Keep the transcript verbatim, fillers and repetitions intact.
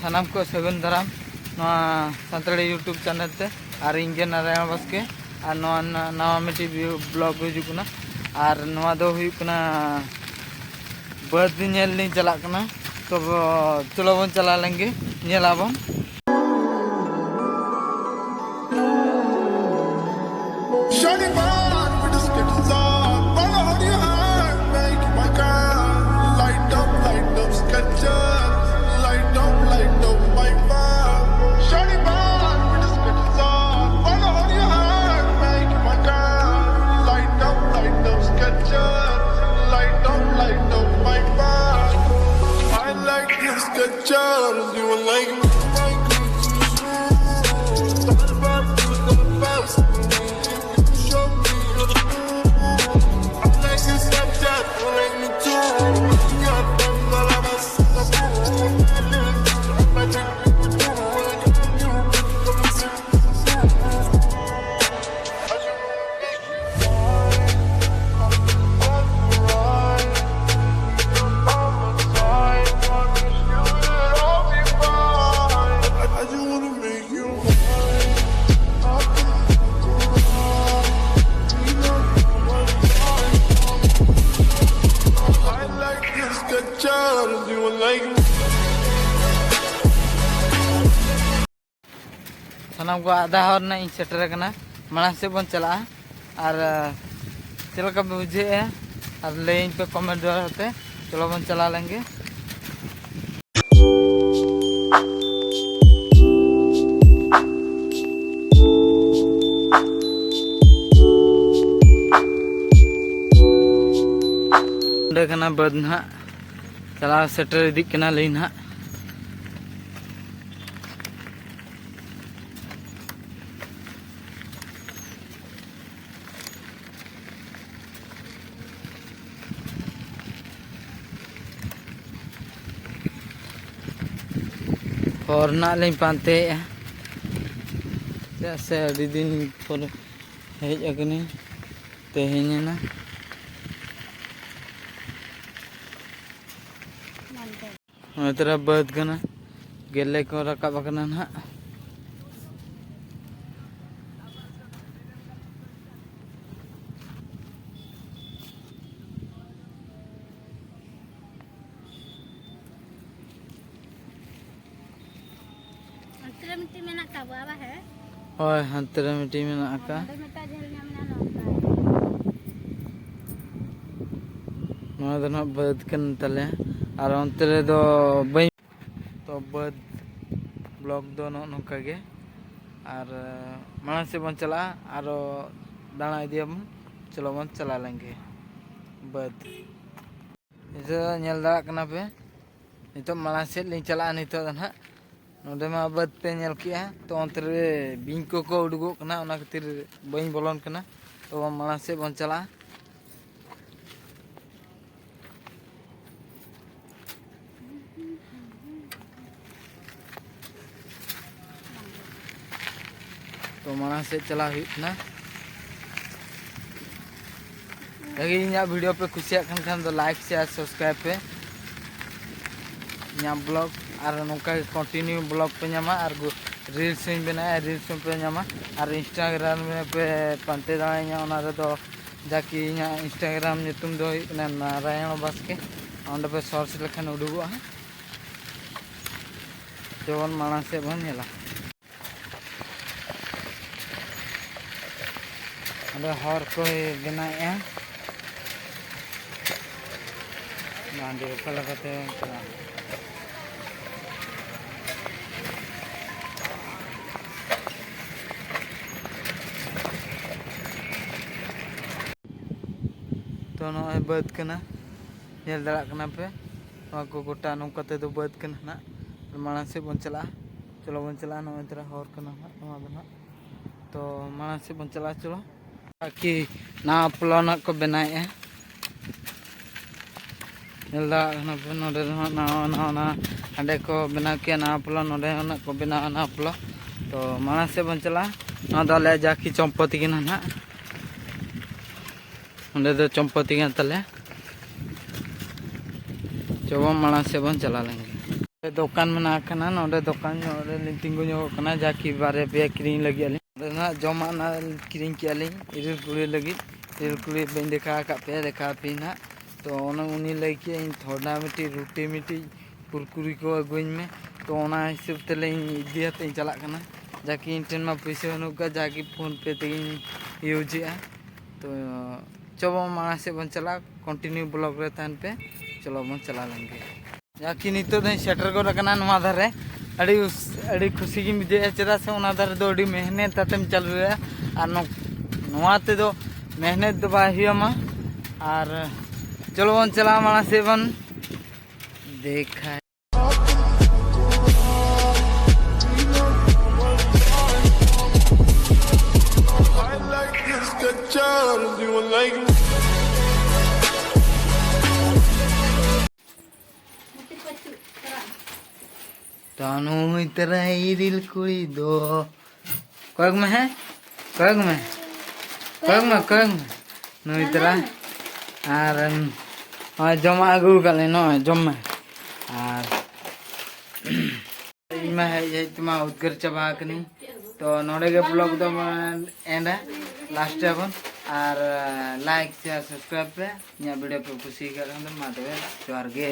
ᱥᱟᱱᱟᱢ ᱠᱚ ᱥᱟᱹᱜᱩᱱ ᱫᱟᱨᱟᱢ ᱱᱚᱣᱟ ᱥᱟᱱᱛᱟᱲᱤ YouTube ᱪᱮᱱᱮᱞ ᱛᱮ᱾ ᱟᱨ ᱤᱧ ᱜᱮ ᱱᱟᱨᱟᱭᱚᱱ ᱵᱟᱥᱠᱮ᱾ ᱟᱨ ᱱᱚᱣᱟ ᱱᱟ-, ᱱᱟᱣᱟ ᱢᱤᱫᱴᱤᱡ ᱵᱷᱤᱭᱩ-, ᱵᱞᱚᱜ ᱦᱤᱡᱩᱜ ᱠᱟᱱᱟ᱾ ᱟᱨ ᱱᱚᱣᱟ ᱫᱚ ᱦᱩᱭᱩᱜ ᱠᱟᱱᱟ ᱵᱟᱹᱫᱽ ᱧᱮᱞ ᱞᱤᱧ ᱪᱟᱞᱟᱜ ᱠᱟᱱᱟ᱾ ᱛᱚ ᱪᱚᱞᱚ ᱵᱚᱱ ᱪᱟᱞᱟᱣ ᱞᱮᱱ ᱜᱮ, ᱧᱮᱞ ᱟᱵᱚᱱ᱾ Shawty bad with the skits on, follow on your hand, make my car light up, light up, Skechers, light up, light up, my bar. Shawty bad with the skits on, follow on your hand, make my car light up, light up, Skechers, light up, light up, my bar. I like your Skechers, you like me, like me. ᱥᱟᱱᱟᱢ ᱠᱚ ᱟᱫᱷᱟ ᱦᱚᱨ ᱨᱮᱱᱟᱜ ᱤᱧ ᱥᱮᱴᱮᱨ ᱟᱠᱟᱱᱟ᱾ ᱢᱟᱲᱟᱝ ᱥᱮᱫ ᱵᱚᱱ ᱪᱟᱞᱟᱜᱼᱟ᱾ ᱟᱨ, ᱟᱸ, ᱪᱮᱫ ᱞᱮᱠᱟ ᱯᱮ ᱵᱩᱡᱷᱟᱹᱣᱮᱫᱼᱟ? ᱟᱨ ᱞᱟᱹᱭᱟᱹᱧ ᱯᱮ ᱠᱚᱢᱮᱱᱴ ᱫᱩᱣᱟᱨᱟ ᱛᱮ᱾ ᱪᱚᱞᱚ ᱵᱚᱱ ᱪᱟᱞᱟᱣ ᱞᱮᱱ ᱜᱮ᱾ ᱚᱸᱰᱮ ᱠᱟᱱᱟ ᱵᱟᱹᱫᱽ ᱱᱟᱦᱟᱜ᱾ ᱪᱟᱞᱟᱣ ᱥᱮᱴᱮᱨ ᱤᱫᱤᱜ ᱠᱟᱱᱟᱞᱤᱧ ᱱᱟᱦᱟᱜ᱾ ᱦᱚᱨ ᱨᱮᱱᱟᱜ ᱞᱤᱧ ᱯᱟᱱᱛᱮᱭᱮᱫᱼᱟ, ᱪᱮᱫᱟᱜ ᱥᱮ ᱟᱹᱰᱤ ᱫᱤᱱ ᱯᱚᱨᱮ ᱦᱮᱡ ᱟᱠᱟᱱᱟᱹᱧ, ᱛᱮᱦᱮᱧ ᱮᱱᱟ᱾ ᱱᱚᱜᱼᱚᱭ ᱛᱚᱨᱟ ᱵᱟᱹᱫᱽ ᱠᱟᱱᱟ, ᱜᱮᱞᱮ ᱠᱚ ᱨᱟᱠᱟᱵ ᱟᱠᱟᱱᱟ ᱱᱟᱦᱟᱜ᱾ ᱚᱱᱛᱮ ᱨᱮ ᱢᱤᱫᱴᱤᱡ ᱢᱮᱱᱟᱜ ᱛᱟᱵᱚᱣᱟ ᱵᱟ, ᱦᱮᱸ? ᱦᱳᱭ, ᱦᱟᱱᱛᱮ ᱨᱮ ᱢᱤᱫᱴᱤᱡ ᱢᱮᱱᱟᱜ ᱟᱠᱟᱫ᱾ ᱱᱚᱰᱮ ᱢᱤᱫᱴᱟᱝ ᱡᱷᱟᱹᱞ ᱧᱚᱜ ᱢᱮᱱᱟᱜᱼᱟ, ᱱᱚᱝᱠᱟ᱾ ᱱᱚᱣᱟ ᱫᱚ ᱱᱟᱦᱟᱜ ᱵᱟᱹᱫᱽ ᱠᱟᱱ ᱛᱟᱞᱮᱭᱟ, ᱟᱨ ᱚᱱᱛᱮ ᱨᱮᱫᱚ ᱵᱟᱹᱧ᱾ ᱛᱚ ᱵᱟᱹᱫᱽ vlog ᱫᱚ ᱱᱚᱜᱼᱚ ᱱᱚᱝᱠᱟ ᱜᱮ, ᱟᱨ ᱢᱟᱲᱟᱝ ᱥᱮᱫ ᱵᱚᱱ ᱪᱟᱞᱟᱜᱼᱟ, ᱟᱨᱚ ᱫᱟᱬᱟ ᱤᱫᱤᱭᱟᱵᱚᱱ᱾ ᱪᱚᱞᱚ ᱵᱚᱱ ᱪᱟᱞᱟᱣ ᱞᱮᱱ ᱜᱮ ᱵᱟᱹᱫᱽ᱾ ᱱᱤᱛᱚᱜ ᱫᱚ ᱧᱮᱞ ᱫᱟᱲᱮᱭᱟᱜ ᱠᱟᱱᱟ ᱯᱮ, ᱱᱤᱛᱚᱜ ᱢᱟᱲᱟᱝ ᱥᱮᱫ ᱞᱤᱧ ᱪᱟᱞᱟᱜᱼᱟ᱾ ᱱᱤᱛᱚᱜ ᱫᱚ ᱱᱟᱦᱟᱜ ᱱᱚᱰᱮ ᱢᱟ ᱵᱟᱹᱫᱽ ᱯᱮ ᱧᱮᱞ ᱠᱮᱜᱼᱟ, ᱛᱚ ᱚᱱᱛᱮ ᱨᱮ ᱵᱤᱧ ᱠᱚᱠᱚ ᱩᱰᱩᱠᱚᱜ ᱠᱟᱱᱟ, ᱚᱱᱟ ᱠᱷᱟᱹᱛᱤᱨ ᱵᱟᱹᱧ ᱵᱚᱞᱚᱱ ᱠᱟᱱᱟ᱾ ᱛᱚ ᱢᱟᱲᱟᱝ ᱥᱮᱫ ᱵᱚᱱ ᱪᱟᱞᱟᱜᱼᱟ᱾ ᱛᱚ ᱢᱟᱲᱟᱝ ᱥᱮᱫ ᱪᱟᱞᱟᱣ ᱦᱩᱭᱩᱜ ᱠᱟᱱᱟ᱾ ᱡᱩᱫᱤ ᱤᱧᱟᱹᱜ video ᱯᱮ ᱠᱩᱥᱤᱭᱟᱜ ᱠᱟᱱ ᱠᱷᱟᱱ ᱫᱚ like, share, subscribe ᱯᱮ ᱤᱧᱟᱹᱜ vlog, ᱟᱨ ᱱᱚᱝᱠᱟ ᱜᱮ continue vlog ᱯᱮ ᱧᱟᱢᱟ, ᱟᱨ ᱜᱩ-, reels ᱦᱚᱸᱧ ᱵᱮᱱᱟᱣᱟ, reels ᱦᱚᱸ ᱯᱮ ᱧᱟᱢᱟ, ᱟᱨ Instagram ᱨᱮ ᱯᱮ ᱯᱟᱱᱛᱮ ᱫᱟᱲᱮᱭᱟᱹᱧᱟ, ᱚᱱᱟ ᱨᱮᱫᱚ ᱡᱟᱠᱤ ᱤᱧᱟᱹᱜ Instagram ᱧᱩᱛᱩᱢ ᱫᱚ ᱦᱩᱭᱩᱜ ᱠᱟᱱᱟ ᱱᱟᱨᱟᱭᱚᱬ ᱵᱟᱥᱠᱮ᱾ ᱚᱸᱰᱮ ᱯᱮ search ᱞᱮᱠᱷᱟᱱ ᱩᱰᱩᱠᱚᱜᱼᱟ ᱦᱟᱸᱜ᱾ ᱡᱮᱢᱚᱱ ᱢᱟᱲᱟᱝ ᱥᱮᱫ ᱵᱚᱱ ᱧᱮᱞᱟ᱾ ᱚᱸᱰᱮ ᱦᱚᱨ ᱠᱚᱭ ᱵᱮᱱᱟᱣᱮᱫᱼᱟ᱾ ᱵᱟᱝ ᱫᱚ ᱚᱠᱟ ᱞᱮᱠᱟᱛᱮ ᱪᱟᱞᱟᱜᱼᱟ? ᱛᱚ ᱱᱚᱜᱼᱚᱭ ᱵᱟᱹᱫᱽ ᱠᱟᱱᱟ, ᱧᱮᱞ ᱫᱟᱲᱮᱭᱟᱜ ᱠᱟᱱᱟ ᱯᱮ᱾ ᱱᱚᱣᱟ ᱠᱚ ᱜᱚᱴᱟ ᱱᱚᱝᱠᱟ ᱛᱮᱫᱚ ᱵᱟᱹᱫᱽ ᱠᱟᱱᱟ ᱱᱟᱜ᱾ ᱢᱟᱲᱟᱝ ᱥᱮᱫ ᱵᱚᱱ ᱪᱟᱞᱟᱜᱼᱟ, ᱪᱚᱞᱚ ᱵᱚᱱ ᱪᱟᱞᱟᱜᱼᱟ᱾ ᱱᱚᱜᱼᱚᱭ ᱛᱚᱨᱟ ᱦᱚᱨ ᱠᱟᱱᱟ ᱱᱟᱜ ᱱᱚᱣᱟ ᱫᱚ ᱱᱟᱜ᱾ ᱛᱚ ᱢᱟᱲᱟᱝ ᱥᱮᱫ ᱵᱚᱱ ᱪᱟᱞᱟᱜᱼᱟ, ᱪᱚᱞᱚ᱾ ᱟᱨᱠᱤ ᱱᱟᱣᱟ ᱯᱚᱞᱟ ᱱᱟᱜ ᱠᱚ ᱵᱮᱱᱟᱣᱮᱫᱼᱟ᱾ ᱧᱮᱞ ᱫᱟᱲᱮᱭᱟᱜ ᱠᱟᱱᱟ ᱯᱮ, ᱱᱚᱰᱮ ᱫᱚ ᱦᱟᱸᱜ ᱱᱟᱣᱟ, ᱱᱟᱣᱟ, ᱱᱟᱣᱟ ᱦᱟᱸᱰᱮ ᱠᱚ ᱵᱮᱱᱟᱣ ᱠᱮᱜᱼᱟ ᱱᱟᱣᱟ ᱯᱚᱞᱟ, ᱱᱚᱰᱮ ᱦᱚᱸ ᱱᱟᱜ ᱠᱚ ᱵᱮᱱᱟᱣᱟ ᱱᱟᱣᱟ ᱯᱚᱞᱟ᱾ ᱛᱚ ᱢᱟᱲᱟᱝ ᱥᱮᱫ ᱵᱚᱱ ᱪᱟᱞᱟᱜᱼᱟ᱾ ᱱᱚᱣᱟ ᱫᱚ ᱟᱞᱮᱭᱟᱜ ᱡᱟᱹᱠᱤ ᱪᱚᱢᱯᱚᱛᱤ ᱠᱟᱱᱟ ᱱᱟᱜ᱾ ᱚᱸᱰᱮ ᱫᱚ ᱪᱚᱢᱯᱚᱛᱤ ᱠᱟᱱ ᱛᱟᱞᱮᱭᱟ᱾ ᱪᱚ ᱵᱚᱱ ᱢᱟᱲᱟᱝ ᱥᱮᱫ ᱵᱚᱱ ᱪᱟᱞᱟᱣ ᱞᱮᱱ ᱜᱮ᱾ ᱫᱚᱠᱟᱱ ᱢᱮᱱᱟᱜ ᱠᱟᱱᱟ, ᱱᱚᱰᱮ ᱫᱚᱠᱟᱱ ᱧᱚᱜ ᱨᱮ ᱞᱤᱧ ᱛᱤᱸᱜᱩ ᱧᱚᱜᱚᱜ ᱠᱟᱱᱟ, ᱡᱟ ᱠᱤ ᱵᱟᱨᱭᱟ ᱯᱮᱭᱟ ᱠᱤᱨᱤᱧ ᱞᱟᱹᱜᱤᱫ ᱟᱹᱞᱤᱧ᱾ ᱱᱚᱰᱮ ᱱᱟᱦᱟᱜ ᱡᱚᱢᱟᱜ ᱱᱟᱦᱟᱜ ᱠᱤᱨᱤᱧ ᱠᱮᱜᱼᱟ ᱞᱤᱧ ᱤᱨᱤᱞ ᱠᱩᱲᱤ ᱞᱟᱹᱜᱤᱫ᱾ ᱤᱨᱤᱞ ᱠᱩᱲᱤ ᱵᱟᱹᱧ ᱫᱮᱠᱷᱟᱣ ᱟᱠᱟᱫ ᱯᱮᱭᱟ, ᱫᱮᱠᱷᱟᱣ ᱟᱯᱮᱭᱟᱹᱧ ᱱᱟᱦᱟᱜ᱾ ᱛᱚ ᱚᱱᱮ ᱩᱱᱤ ᱞᱟᱹᱭ ᱠᱮᱜᱼᱟ, ᱤᱧ ᱛᱷᱚᱲᱟ ᱢᱤᱫᱴᱤᱡ ᱨᱩᱴᱤ ᱢᱤᱫᱴᱤᱡ ᱠᱩᱨᱠᱩᱨᱤ ᱠᱚ ᱟᱹᱜᱩᱣᱟᱹᱧ ᱢᱮ᱾ ᱛᱚ ᱚᱱᱟ ᱦᱤᱥᱟᱹᱵ ᱛᱮᱞᱤᱧ ᱤᱫᱤᱭᱟᱛᱮ ᱤᱧ ᱪᱟᱞᱟᱜ ᱠᱟᱱᱟ, ᱡᱟ ᱠᱤ ᱤᱧ ᱴᱷᱮᱱ ᱢᱟ ᱯᱩᱭᱥᱟᱹ ᱵᱟᱹᱱᱩᱜ ᱠᱟᱜᱼᱟ, ᱡᱟ ᱠᱤ PhonePe ᱛᱮᱜᱮᱧ use ᱮᱜᱼᱟ᱾ ᱛᱚ ᱪᱚᱞᱚ ᱢᱟᱲᱟᱝ ᱥᱮᱫ ᱵᱚᱱ ᱪᱟᱞᱟᱜᱼᱟ, continue vlog ᱨᱮ ᱛᱟᱦᱮᱱ ᱯᱮ᱾ ᱪᱚᱞᱚ ᱵᱚᱱ ᱪᱟᱞᱟᱣ ᱞᱮᱱ ᱜᱮ᱾ ᱡᱟ ᱠᱤ ᱱᱤᱛᱚᱜ ᱫᱚᱧ ᱥᱮᱴᱮᱨ ᱜᱚᱫ ᱟᱠᱟᱱᱟ ᱱᱚᱣᱟ ᱫᱷᱟᱨᱮ᱾ ᱟᱹᱰᱤ ᱩᱥ-, ᱟᱹᱰᱤ ᱠᱷᱩᱥᱤ ᱜᱤᱧ ᱵᱩᱡᱷᱟᱹᱣᱮᱫᱼᱟ, ᱪᱮᱫᱟᱜ ᱥᱮ ᱚᱱᱟ ᱫᱷᱟᱨᱮ ᱫᱚ ᱟᱹᱰᱤ ᱢᱮᱦᱱᱮᱛ ᱟᱛᱮᱢ ᱪᱟᱹᱞᱩᱭᱟ, ᱟᱨ ᱱᱚ-, ᱱᱚᱣᱟ ᱛᱮᱫᱚ ᱢᱮᱦᱱᱮᱛ ᱫᱚ ᱵᱟᱭ ᱦᱩᱭᱟᱢᱟ᱾ ᱟᱨ ᱪᱚᱞᱚ ᱵᱚᱱ ᱪᱟᱞᱟᱣ ᱢᱟᱲᱟᱝ ᱥᱮᱫ ᱵᱚᱱ ᱫᱮᱠᱷᱟ᱾ ᱛᱚ ᱱᱩᱭ ᱛᱟᱨᱟ ᱤᱨᱤᱞ ᱠᱩᱲᱤ ᱫᱚ ᱠᱚᱭᱚᱜ ᱢᱮ, ᱦᱮᱸ, ᱠᱚᱭᱚᱜ ᱢᱮ, ᱠᱚᱭᱚᱜ ᱢᱮ, ᱠᱚᱭᱚᱜ ᱢᱮ᱾ ᱱᱩᱭ ᱛᱟᱨᱟ ᱟᱨ ᱱᱚᱜᱼᱚᱭ ᱡᱚᱢᱟᱜ ᱟᱹᱜᱩ ᱟᱠᱟᱫ ᱞᱮ, ᱱᱚᱜᱼᱚᱭ ᱡᱚᱢ ᱢᱮ᱾ ᱟᱨ ᱤᱧ ᱢᱟ ᱦᱮᱡ ᱦᱮᱡ ᱛᱮᱢᱟ ᱩᱫᱽᱜᱟᱹᱨ ᱪᱟᱵᱟ ᱟᱠᱟᱱᱟᱹᱧ᱾ ᱛᱚ ᱱᱚᱰᱮ ᱜᱮ vlog ᱫᱚ ᱵᱚᱱ ᱮᱱᱰᱟ, last ᱟᱵᱚᱱ᱾ ᱟᱨ like, share, subscribe ᱯᱮ᱾ ᱤᱧᱟᱹᱜ video ᱯᱮ ᱠᱩᱥᱤ ᱟᱠᱟᱫ ᱠᱷᱟᱱ ᱫᱚ ᱢᱟ ᱛᱚᱵᱮ ᱡᱚᱦᱟᱨ ᱜᱮ᱾